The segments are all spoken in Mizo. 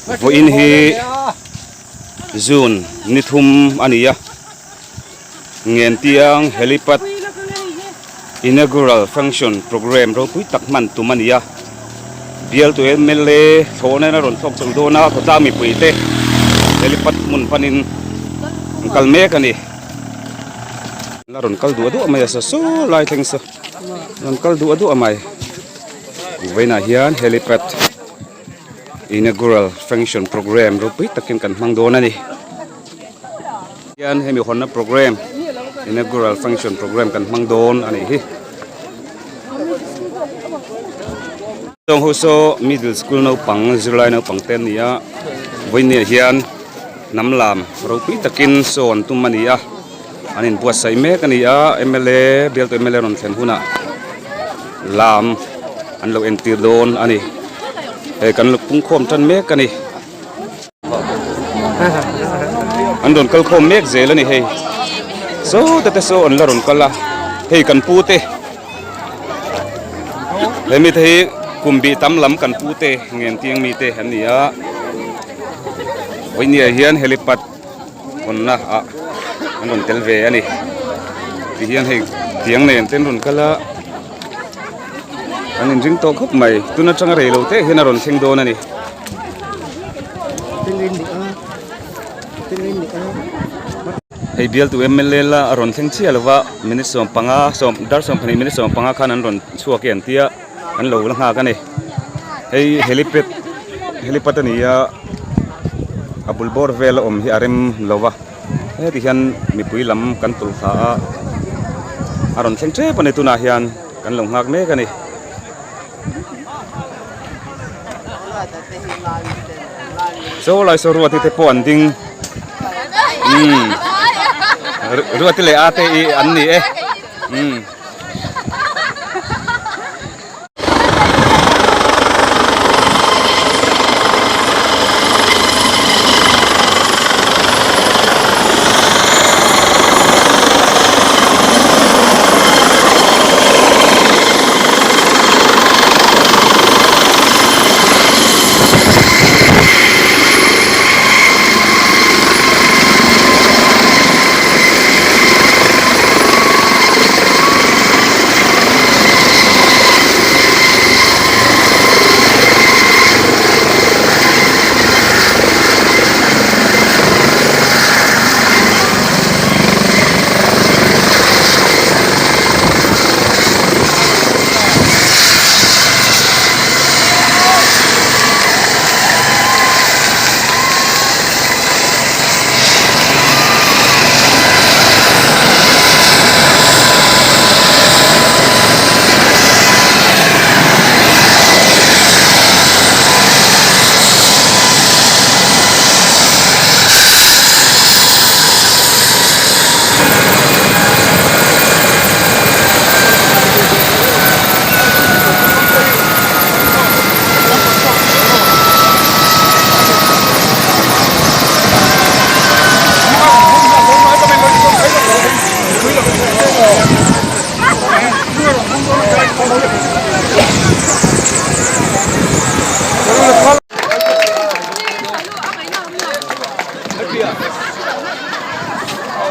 Vawiin hi June ni thum a ni a, Ngentiang Helipad Inaugural Function Programme ropui tak hman tum a ni a, bialtu mla thlawhna in a rawn thlawk chho dawn a, khawtlang mipui te helipad hmun panin an kal mek a ni. La rawn kal duah duah mai a saw saw lai thleng saw rawn kal duah duah mai vawiinah hian helipad inaugural function programme ropui takin kan hmang dawn a ni hian hemi hawnna programme inaugural function programme kan hmang dawn a nih hi Chawng ho saw middle school naupang zirlai naupang te an ni a vawiinniah hian hnam lam ropui takin saw an tum a ni a an inbuatsaih mek a ni a mla bialtu mla rawn thlen hunah lam an lo entir dawn a ni hei kan lo pungkhawm tan mek a ni an rawn kal khawm mek zel a ni hei sawta te saw an la rawn kal a hei kan pu te he mite hi kum bih tam lam kan pu te ngen tiang mite an ni a vawinia hian helipad hawnna ah an rawn tel ve a ni ti hian hei tiang nen te an rawn kal a an inring tawh khawp mai tun atanga rei lo te hian a rawn thleng dawn a ni. Hei bialtu mla la a rawn thleng chiah lova minute 15 sawm dar 12 minute 15 khan an rawn chhuak e an tia an lo la nghak a ni hei helipad helipad a ni a a bul bawr vel a awm hi a rem lo va heti hian mipui lam kan tawlh thla a a rawn thleng tep a ni tunah hian kan lo nghak mek a ni. Saw lai saw ruati te pawh an ding umm ruati leh a te i an ni e umm.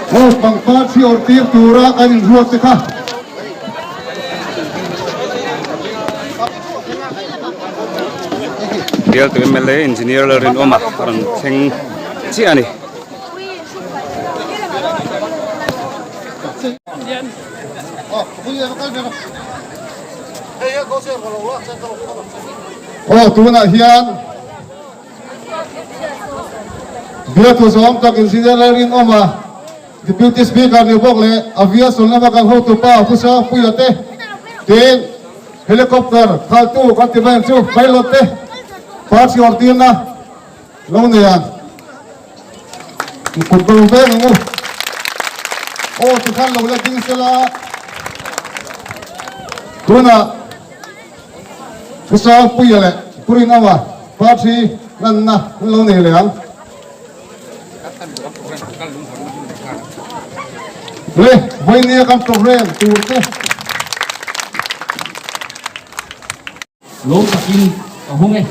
Ho pangpar thi awrh tir tura kan inruat te kha. Bialtu mla Engineer Lalrinawma a rawn thleng chiah a ni. Aw tunah hian Bialtu zawng tak Engineer Lalrinawma Deputy Speaker ni bawk leh Aviation lama kan hotupa Pu Sangpuia te tin Helicopter khaltu kan ti mai ang chu pilot te party awrtirna lo nei ang kut bo veng ang u. Aw tikhan lo la ding sela tunah Pu Sangpuia leh Pu Rinawma party lanna an lo nei leh ang. Le vawinia kan program tur te. Lawm takin ka hung e.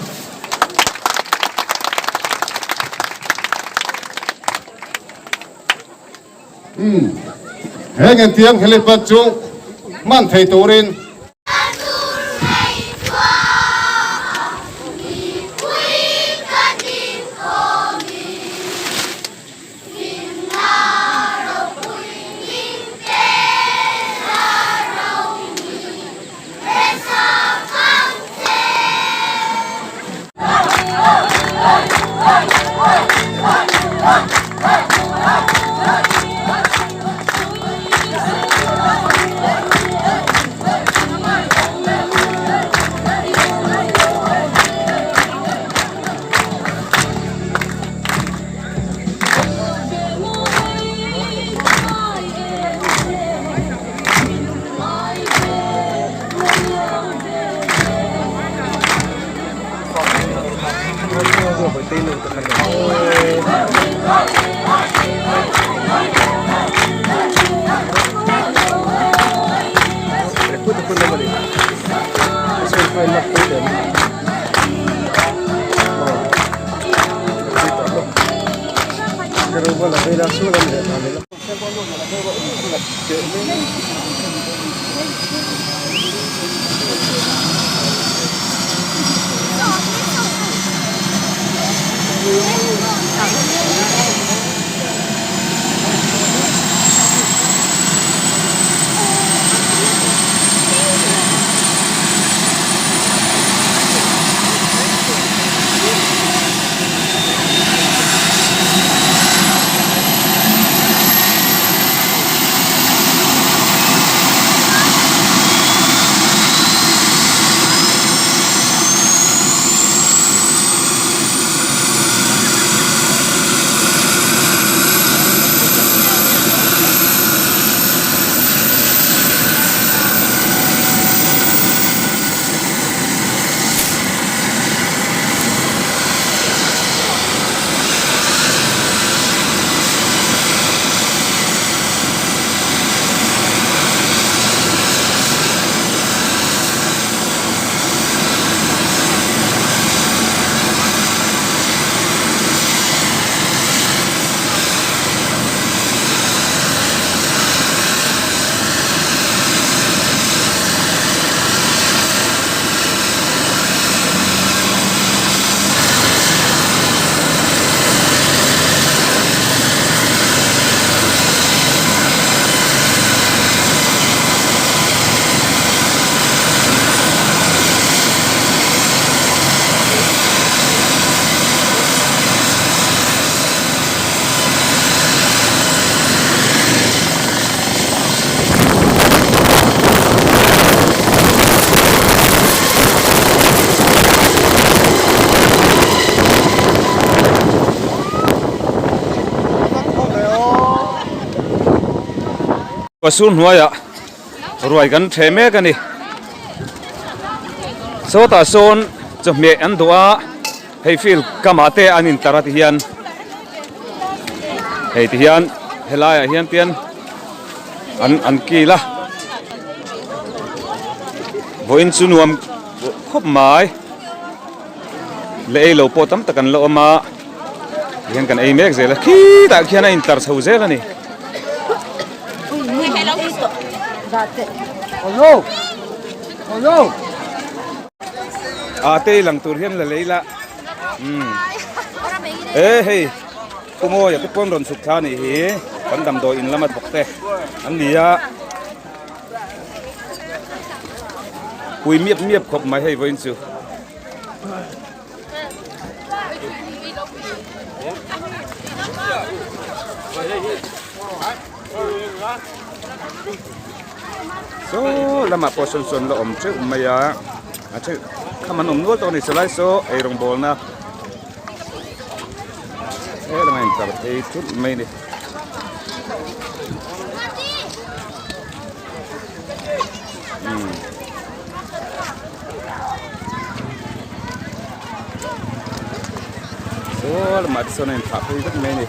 He Ngentiang helipad chu hman thei turin. Pasur hnuaiah ruai kan ṭhe mek a ni. Sawtah sawn chawhmeh an duh a, hei field kamah te an intar a tihian hei tihian helaiah hian tian an an kil a vawiin chu nuam khawp mai la ei lo pawh tam tak an la awm a tihian kan ei mek zel a khitah khian a intar chho zel a ni. A te lang tur hian la lei la umm e hei Pu Mawia te pawn rawn chhuk thla anih hi kan damdawi in lama thawk te an ni a pui miap miap khawp mai hei vawiin chu. Saw lamah pawh sawn sawn la awm teuh mai a a teuh kham an awm nual tawh a ni chulai saw eirawng bawlna helamah in tlar phei thut mai a ni. Saw lamah te sawn a inthlah phei vek mai a ni.